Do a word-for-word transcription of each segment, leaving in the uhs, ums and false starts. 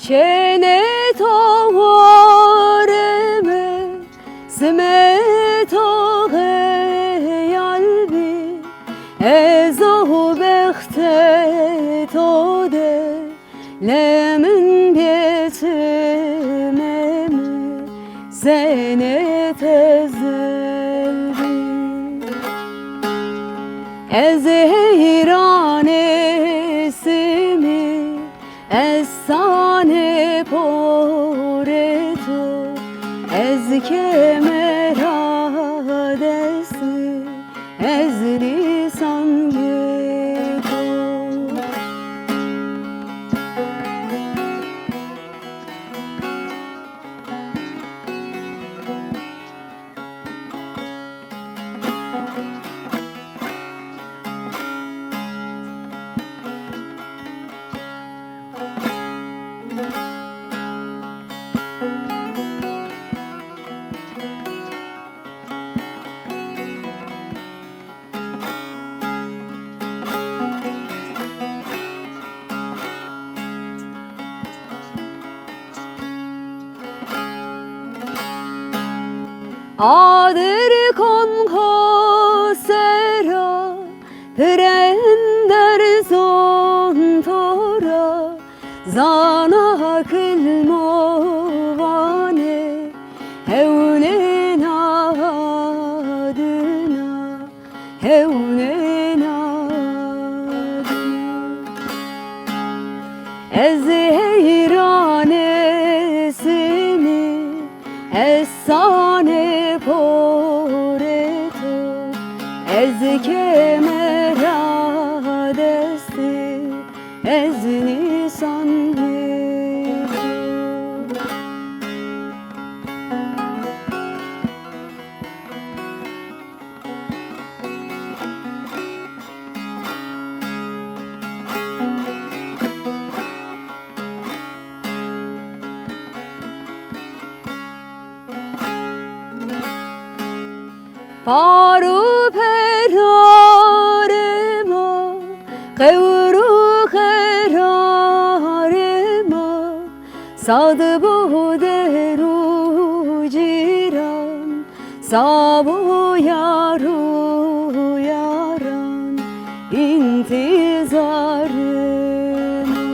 Çênê to warê mi, simê to xeyal bî. Ez o bextê to de, lemin bê çimê mi, zenê tezel bî. Ez heyranê simî, ez sanê porê to, ez kemera destî, ez nîsangê to. Adir kon xo sera, pirender zon to ra, zana kilmo vanê, hewnê na dina. Hewnê na dina. Ez heyranê simî, ez sanê porê to, ez kemera destî, ez nîsangê to. Par û perarê ma, qewr û qerarê ma, Sad bo der û cîran, sa bo yar û yaran întîzarê ma.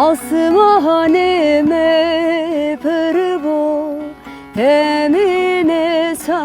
Asmanê me pir bo, temînê sa